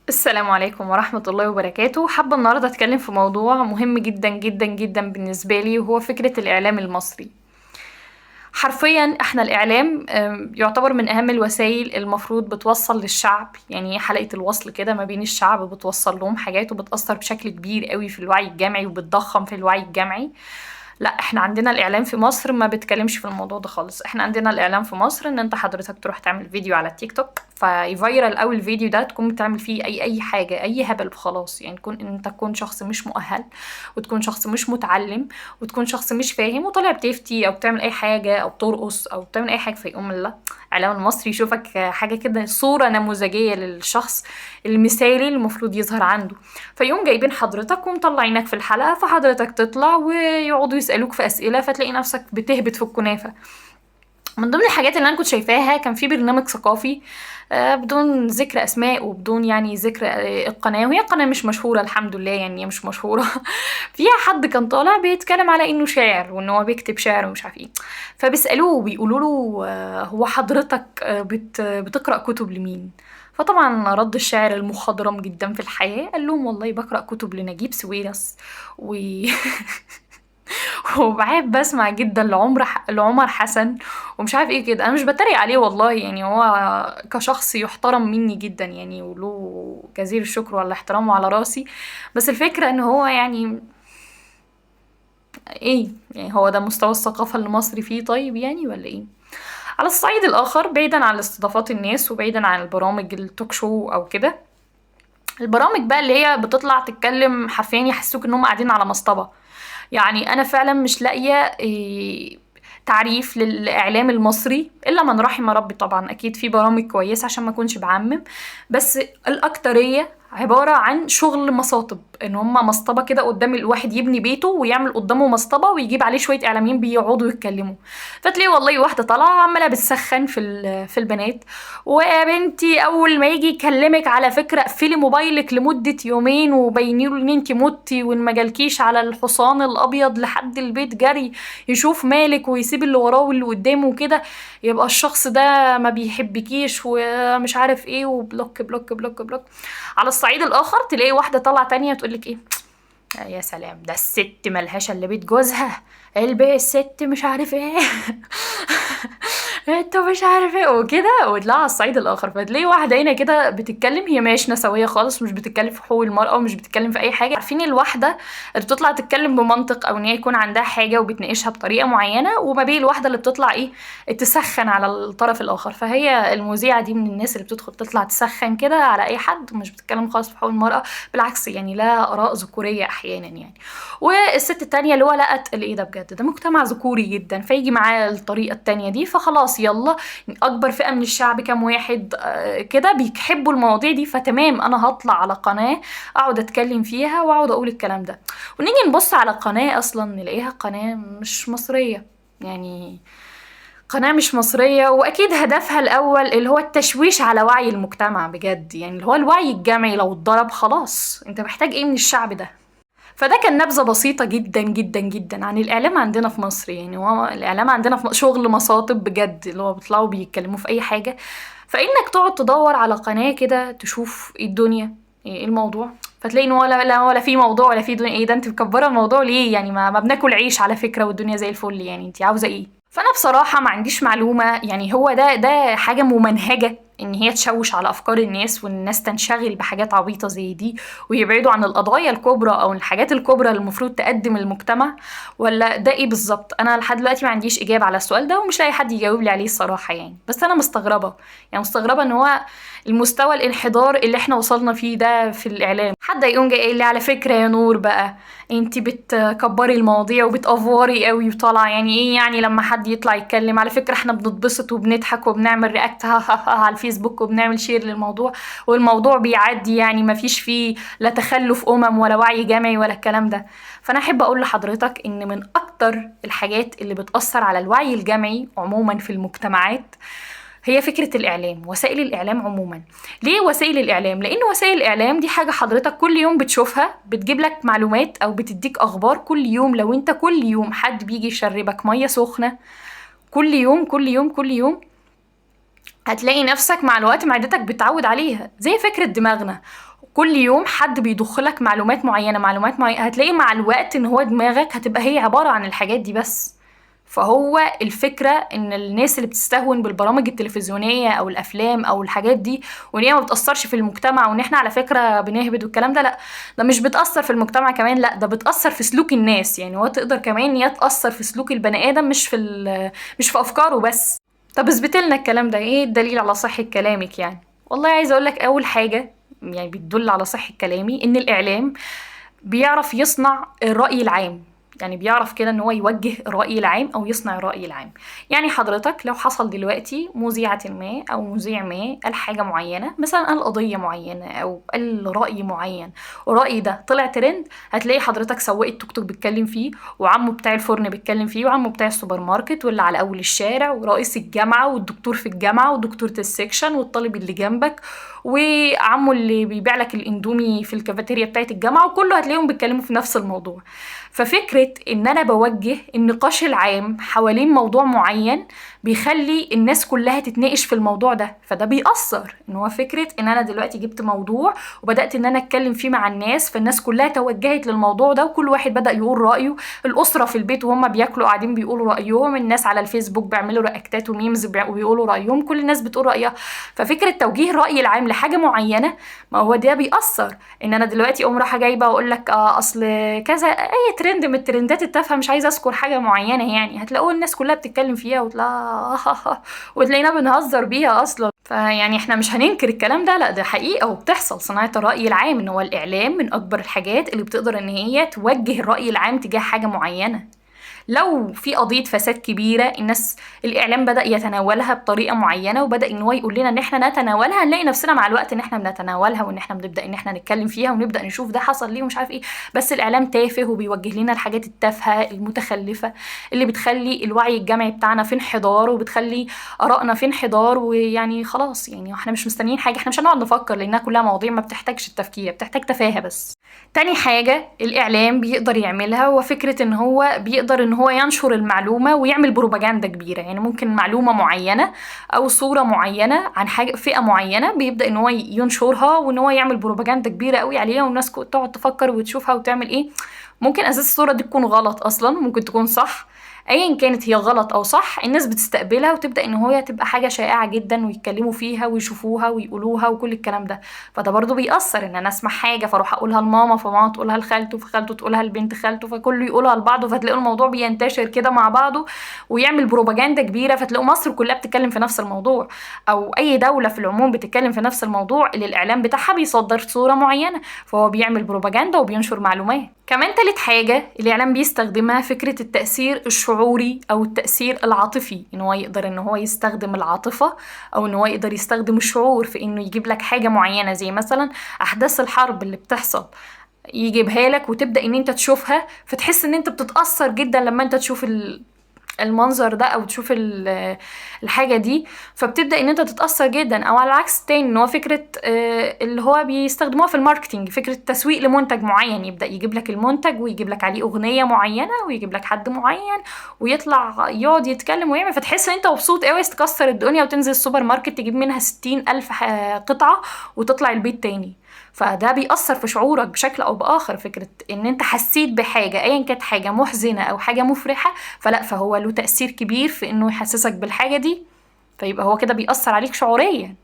السلام عليكم ورحمة الله وبركاته. حابة النهاردة أتكلم في موضوع مهم جدا جدا جدا بالنسبة لي، وهو فكرة الإعلام المصري. حرفيا احنا الإعلام يعتبر من أهم الوسائل المفروض بتوصل للشعب، يعني حلقة الوصل كده ما بين الشعب، بتوصل لهم حاجات وبتأثر بشكل كبير قوي في الوعي الجمعي وبتضخم في الوعي الجمعي. لا، احنا عندنا الإعلام في مصر ما بتكلمش في الموضوع ده خالص. احنا عندنا الإعلام في مصر ان انت حضرتك تروح تعمل فيديو على التيك توك في viral قوي، الفيديو ده تكون بتعمل فيه اي حاجة، اي هبل خلاص، يعني تكون انت تكون شخص مش مؤهل، وتكون شخص مش متعلم، وتكون شخص مش فاهم، وطالع بتفتي او بتعمل اي حاجة او بترقص او بتعمل اي حاجة، فيقوم لا الاعلام المصري يشوفك حاجة كده، صوره نموذجيه للشخص المثالي المفروض يظهر عنده، فيقوم جايبين حضرتك ومطلعينك في الحلقة، فحضرتك تطلع ويقعدوا يسالوك في اسئلة، فتلاقي نفسك بتهبط في الكنافه. من ضمن الحاجات اللي انا كنت شايفاها كان في برنامج ثقافي، بدون ذكر اسماء وبدون يعني ذكر القناة، وهي قناة مش مشهورة الحمد لله، يعني هي مش مشهورة. فيها حد كان طالع بيتكلم على انه شاعر وان هو بيكتب شعر ومش عارف ايه، فبيسالوه بيقولوا له هو حضرتك بتقرا كتب لمين؟ فطبعا رد الشاعر المخضرم جدا في الحياة قال لهم والله بقرا كتب لنجيب ساويرس و وبحب بسمع جدا لعمر حسن ومش عارف ايه كده. انا مش بتريق عليه والله، يعني هو كشخص يحترم مني جدا يعني، وله جزيل الشكر والاحترام على راسي، بس الفكرة ان هو يعني ايه، يعني هو ده مستوى الثقافة اللي مصري فيه طيب يعني ولا ايه؟ على الصعيد الاخر، بعيدا عن استضافات الناس وبعيدا عن البرامج ال talk show او كده، البرامج بقى اللي هي بتطلع تتكلم حرفيا يحسوك انهم قاعدين على مصطبه. يعني انا فعلا مش لاقيه تعريف للاعلام المصري الا من رحم ربي، طبعا اكيد في برامج كويسة عشان ما اكونش بعمم، بس الاكترية عبارة عن شغل مصاطب، ان هم مصطبه كده قدام الواحد يبني بيته ويعمل قدامه مصطبه ويجيب عليه شوية اعلاميين بيقعدوا يتكلموا. فتلاقي والله واحدة طالعه عماله بتسخن في البنات، ويا بنتي اول ما يجي يكلمك على فكرة اقفلي موبايلك لمدة يومين وبيني له ان انت متي وان ما جالكيش على الحصان الابيض لحد البيت جري يشوف مالك ويسيب اللي وراه واللي قدامه وكده، يبقى الشخص ده ما بيحبكيش ومش عارف ايه، و block block block block. على الصعيد الاخر تلاقي واحدة طالعه تانية تقولك ايه يا سلام ده الست ملهاش الا بيت جوزها، البيت الست مش عارف ايه انتوا مش عارف ايه وكده، وتلاقي على الصعيد الاخر فتلاقي واحدة هنا كده بتتكلم هي مش نسويه خالص، مش بتتكلم في حقوق المراة ومش بتتكلم في اي حاجة. عارفين الواحدة اللي بتطلع تتكلم بمنطق او ان هي يكون عندها حاجة وبتناقشها بطريقة معينة، وما بين الواحدة اللي بتطلع ايه تسخن على الطرف الاخر. فهي المذيعه دي من الناس اللي بتدخل تطلع تسخن كده على اي حد، ومش بتتكلم خالص في حقوق المراة، بالعكس يعني لها اراء ذكوريه احيانا يعني. والست التانية اللي هو لقت الايه ده بجد ده مجتمع ذكوري جدا، فيجي معاه الطريقة التانية دي، فخلاص يلا اكبر فئة من الشعب كام واحد كده بيحبوا المواضيع دي، فتمام انا هطلع على قناة اقعد اتكلم فيها واقعد اقول الكلام ده. ونيجي نبص على قناة اصلا نلاقيها قناة مش مصرية، يعني قناة مش مصرية، وأكيد هدفها الأول اللي هو التشويش على وعي المجتمع بجد، يعني اللي هو الوعي الجمعي لو اتضرب خلاص انت محتاج ايه من الشعب ده؟ فده كان نبذة بسيطة جدا جدا جدا عن الإعلام عندنا في مصر. يعني هو الإعلام عندنا في شغل مصاطب بجد، اللي هو بيطلعوا بيتكلموا في أي حاجة، فإنك تقعد تدور على قناة كده تشوف إيه الدنيا إيه الموضوع، فتلاقي إن ولا في موضوع ولا في دنيا، إيه ده أنت مكبرة الموضوع ليه يعني، ما بناكل عيش على فكرة والدنيا زي الفل، يعني أنت عاوزة إيه؟ فأنا بصراحة ما عنديش معلومة، يعني هو ده حاجة ممنهجة إن هي تشوش على أفكار الناس والناس تنشغل بحاجات عبيطة زي دي ويبعدوا عن القضايا الكبرى أو الحاجات الكبرى اللي المفروض تقدم المجتمع، ولا ده إيه بالظبط؟ أنا لحد دلوقتي ما عنديش إجابة على السؤال ده ومش لاقي حد يجاوب لي عليه الصراحة يعني. بس أنا مستغربة، يعني مستغربة إن هو المستوى الانحدار اللي إحنا وصلنا فيه ده في الإعلام. حد يقوم جاي قايل لي على فكرة يا نور بقى انتي بتكبري المواضيع وبتأفوري قوي وطالعة، يعني ايه يعني لما حد يطلع يتكلم؟ على فكرة احنا بنتبسط وبنضحك وبنعمل react ها ها ها على الفيسبوك وبنعمل share للموضوع والموضوع بيعدي، يعني ما فيش فيه لا تخلف ولا وعي جمعي ولا الكلام ده. فانا احب اقول لحضرتك ان من اكتر الحاجات اللي بتأثر على الوعي الجمعي عموما في المجتمعات هي فكرة الإعلام، وسائل الإعلام عموما. ليه وسائل الإعلام؟ لأن وسائل الإعلام دي حاجة حضرتك كل يوم بتشوفها، بتجيب لك معلومات أو بتديك أخبار كل يوم. لو أنت كل يوم حد بيجي يشربك مية سخنة كل يوم كل يوم كل يوم، هتلاقي نفسك مع الوقت معدتك بتعود عليها. زي فكرة دماغنا، كل يوم حد بيدخلك معلومات معينة معلومات معينة، هتلاقي مع الوقت ان هو دماغك هتبقى هي عبارة عن الحاجات دي بس. فهو الفكرة ان الناس اللي بتستهون بالبرامج التلفزيونية او الافلام او الحاجات دي، وان هي ما بتأثرش في المجتمع، وان احنا على فكرة بنهبد والكلام ده، لا ده مش بتأثر في المجتمع كمان، لا ده بتأثر في سلوك الناس. يعني هو تقدر كمان هي تأثر في سلوك البني ادم، مش في افكاره بس. طب اثبت لنا الكلام ده، ايه الدليل على صحة كلامك يعني؟ والله عايزة اقول لك اول حاجة يعني بتدل على صحة كلامي ان الاعلام بيعرف يصنع الرأي العام، يعني بيعرف كده ان هو يوجه الرأي العام او يصنع الرأي العام. يعني حضرتك لو حصل دلوقتي مذيعة ما او مذيع ما قال حاجة معينة، مثلا قال قضية معينة او قال رأي معين، والرأي ده طلع ترند، هتلاقي حضرتك سواق التوك توك بيتكلم فيه، وعمه بتاع الفرن بيتكلم فيه، وعمه بتاع السوبر ماركت، واللي على اول الشارع، ورئيس الجامعة، والدكتور في الجامعة، ودكتورة ال section، والطالب اللي جنبك، وعمه اللي بيبيع لك الاندومي في الكافيتيريا بتاعت الجامعة، وكله هتلاقيهم بيتكلموا في نفس الموضوع. ففكرة ان انا بوجه النقاش العام حوالين موضوع معين بيخلي الناس كلها تتناقش في الموضوع ده، فده بيأثر. ان هو فكرة ان انا دلوقتي جبت موضوع وبدأت ان انا اتكلم فيه مع الناس، فالناس كلها توجهت للموضوع ده، وكل واحد بدأ يقول رأيه. الأسرة في البيت وهم بياكلوا قاعدين بيقولوا رأيهم، الناس على الفيسبوك بيعملوا رياكتات و memes وبيقولوا رأيهم، كل الناس بتقول رأيها. ففكرة توجيه الرأي العام لحاجة معينة، ما هو ده بيأثر. ان انا دلوقتي اقوم رايحة جايبة واقول لك اصل كذا، اي ترند من الترندات التافهة، مش عايزة اذكر حاجة معينة يعني، هتلاقوا الناس كلها بتتكلم فيها وتلاقينا بنهزر بيها اصلا. فيعني احنا مش هننكر الكلام ده، لا ده حقيقة وبتحصل. صناعة الرأي العام ان هو الاعلام من اكبر الحاجات اللي بتقدر ان هي توجه الرأي العام تجاه حاجة معينة. لو في قضية فساد كبيرة، الناس الإعلام بدأ يتناولها بطريقة معينة، وبدأ إن هو يقول لنا إن إحنا نتناولها، هنلاقي نفسنا مع الوقت إن إحنا بنتناولها، وإن إحنا بنبدأ إن إحنا نتكلم فيها، ونبدأ نشوف ده حصل ليه ومش عارف إيه. بس الإعلام تافه وبيوجه لنا الحاجات التافهة المتخلفة اللي بتخلي الوعي الجمعي بتاعنا في انحدار، وبتخلي آرائنا في انحدار، ويعني خلاص يعني إحنا مش مستنيين حاجة، إحنا مش هنقعد نفكر، لأنها كلها مواضيع ما بتحتاجش التفكير، بتحتاج تفاهة بس. تاني حاجة الإعلام بيقدر يعملها هو فكرة إن هو بيقدر إن هو ينشر المعلومة ويعمل بروباجندا كبيرة. يعني ممكن معلومة معينة أو صورة معينة عن حاجة فئة معينة بيبدأ إن هو ينشرها، وإن هو يعمل بروباجندا كبيرة قوي عليها، والناس تقعد تفكر وتشوفها وتعمل إيه. ممكن أساس الصورة دي تكون غلط أصلا، ممكن تكون صح، أيا كانت هي غلط أو صح الناس بتستقبلها، وتبدأ إن هي تبقى حاجة شائعة جدا، ويتكلموا فيها ويشوفوها ويقولوها وكل الكلام ده. فده برضو بيأثر، إن أنا أسمع حاجة فأروح أقولها لماما، فماما تقولها لخالته، فخالته تقولها لبنت خالته، فكله يقولها لبعضه، فتلاقوا الموضوع بينتشر كده مع بعضه ويعمل بروباجندا كبيرة، فتلاقوا مصر كلها بتتكلم في نفس الموضوع، أو أي دولة في العموم بتتكلم في نفس الموضوع اللي الإعلام بتاعها بيصدر صورة معينة، فهو بيعمل بروباجندا وبينشر معلومات. كمان تالت حاجة الإعلام بيستخدمها فكرة التأثير الشعوري أو التأثير العاطفي، إن هو يقدر إن هو يستخدم العاطفة، أو إن هو يقدر يستخدم الشعور في إنه يجيب لك حاجة معينة، زي مثلا أحداث الحرب اللي بتحصل يجيبها لك وتبدأ إن أنت تشوفها، فتحس إن أنت بتتأثر جدا لما أنت تشوف المنظر ده أو تشوف الحاجة دي، فبتبدأ إن أنت تتأثر جدا. أو على العكس تاني إن هو فكرة اللي هو بيستخدموها في ال marketing، فكرة تسويق لمنتج معين، يبدأ يجيب لك المنتج ويجيب لك عليه أغنية معينة ويجيب لك حد معين ويطلع يقعد يتكلم ويعمل، فتحس إن أنت مبسوط قوي، تكسر الدنيا وتنزل السوبر ماركت تجيب منها 60,000 قطعة وتطلع البيت تاني. فده بيأثر في شعورك بشكل أو بآخر، فكرة إن أنت حسيت بحاجة أيا كانت، حاجة محزنة أو حاجة مفرحة، فلا فهو له تأثير كبير في إنه يحسسك بالحاجة دي، فيبقى هو كده بيأثر عليك شعوريا.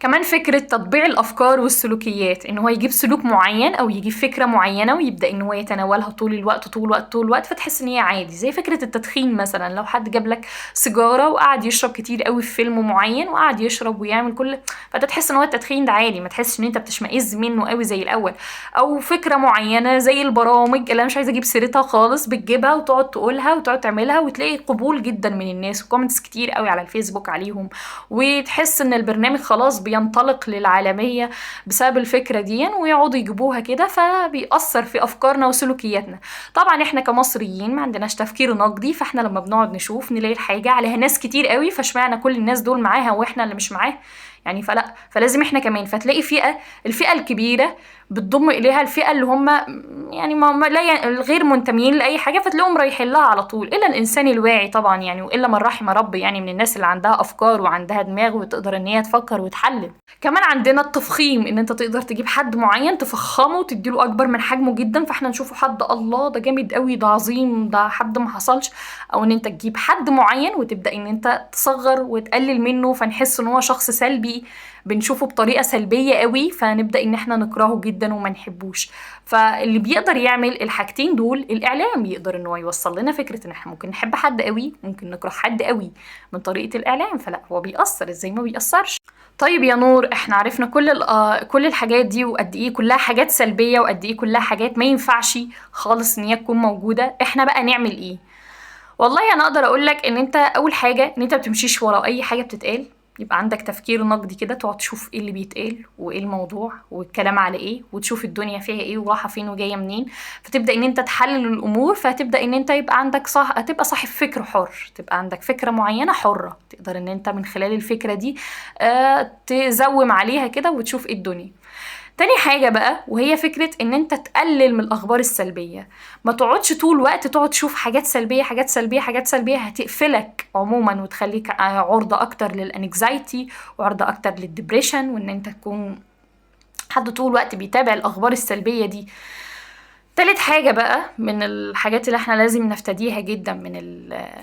كمان فكرة تطبيع الأفكار والسلوكيات، إن هو يجيب سلوك معين أو يجيب فكرة معينة ويبدأ إن هو يتناولها طول الوقت طول الوقت طول الوقت، فتحس إن هي عادي. زي فكرة التدخين مثلا، لو حد جاب لك سيجارة وقعد يشرب كتير قوي في فيلم معين وقعد يشرب ويعمل كل، فأنت تحس إن هو التدخين ده عادي، ما تحسش إن أنت بتشمئز منه قوي زي الأول. أو فكرة معينة زي البرامج اللي أنا مش عايزة أجيب سيرتها خالص، بتجيبها وتقعد تقولها وتقعد تعملها وتلاقي قبول جدا من الناس و comments كتير قوي على الفيسبوك عليهم، وتحس إن البرنامج خلاص بينطلق للعالمية بسبب الفكرة دي، ويقعدوا يجيبوها كده، فبيأثر في أفكارنا وسلوكياتنا. طبعا احنا كمصريين ما عندناش تفكير نقدي، فاحنا لما بنقعد نشوف نلاقي الحاجة عليها ناس كتير قوي، فاشمعنى كل الناس دول معاها واحنا اللي مش معاها يعني، فلا فلازم احنا كمان. فتلاقي الفئة الكبيرة بتضم اليها الفئة اللي هم يعني ما لا الغير منتميين لاي حاجة، فتلاقيهم رايحين لها على طول، الا الانسان الواعي طبعا يعني، والا من رحم ربي يعني، من الناس اللي عندها افكار وعندها دماغ وتقدر ان هي تفكر وتحلل. كمان عندنا التفخيم، ان انت تقدر تجيب حد معين تفخمه وتديله اكبر من حجمه جدا، فاحنا نشوفه حد الله ده جامد قوي، ده عظيم، ده حد ما حصلش. او ان انت تجيب حد معين وتبدا ان انت تصغر وتقلل منه، فنحس ان هو شخص سلبي، بنشوفه بطريقة سلبية قوي، فنبدا ان احنا نكرهه جدا وما نحبوش. فاللي بيقدر يعمل الحاجتين دول الاعلام، يقدر ان هو يوصل لنا فكرة ان احنا ممكن نحب حد قوي، ممكن نكره حد قوي من طريقه الاعلام. فلا هو بيأثر، ازاي ما بيأثرش؟ طيب يا نور، احنا عرفنا كل الحاجات دي، وقد ايه كلها حاجات سلبية، وقد ايه كلها حاجات ما ينفعش خالص ان هي تكون موجودة. احنا بقى نعمل ايه؟ والله انا اقدر اقول لك ان انت اول حاجة ان انت ما بتمشيش ورا اي حاجة بتتقال، يبقى عندك تفكير نقدي كده، تقعد تشوف ايه اللي بيتقال وايه الموضوع والكلام على ايه، وتشوف الدنيا فيها ايه ورايحه فين وجاية منين، فتبدا ان انت تحلل الامور، فتبدا ان انت يبقى عندك صح، تبقى صاحب فكر حر، تبقى عندك فكرة معينة حره، تقدر ان انت من خلال الفكرة دي تزوم عليها كده وتشوف ايه الدنيا. تاني حاجة بقى، وهي فكرة ان انت تقلل من الاخبار السلبية، ما تقعدش طول الوقت تقعد تشوف حاجات سلبية حاجات سلبية حاجات سلبية، هتقفلك عموما وتخليك عرضة اكتر لل anxiety وعرضة اكتر لل depression، وان انت تكون حد طول الوقت بيتابع الاخبار السلبية دي. تالت حاجة بقى من الحاجات اللي احنا لازم نفتديها جدا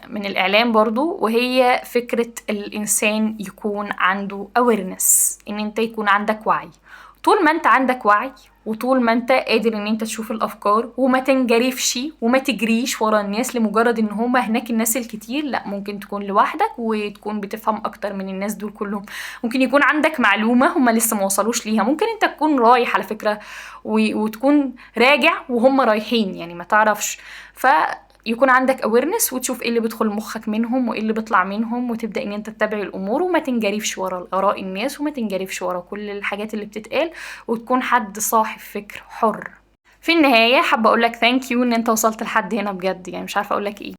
من الإعلام برضو، وهي فكرة الإنسان يكون عنده awareness، إن انت يكون عندك وعي. طول ما انت عندك وعي وطول ما انت قادر ان انت تشوف الافكار وما تنجرفش وما تجريش ورا الناس لمجرد ان هما هناك الناس الكتير، لا ممكن تكون لوحدك وتكون بتفهم اكتر من الناس دول كلهم. ممكن يكون عندك معلومة هما لسه ما وصلوش ليها، ممكن انت تكون رايح على فكرة وتكون راجع وهم رايحين، يعني ما تعرفش. فيكون عندك awareness وتشوف ايه اللي بيدخل مخك منهم وايه اللي بيطلع منهم، وتبدأ ان انت تتابع الامور وما تنجرفش ورا اراء الناس وما تنجرفش ورا كل الحاجات اللي بتتقال، وتكون حد صاحب فكر حر. في النهاية حابة اقولك thank you ان انت وصلت لحد هنا بجد، يعني مش عارفة اقولك ايه.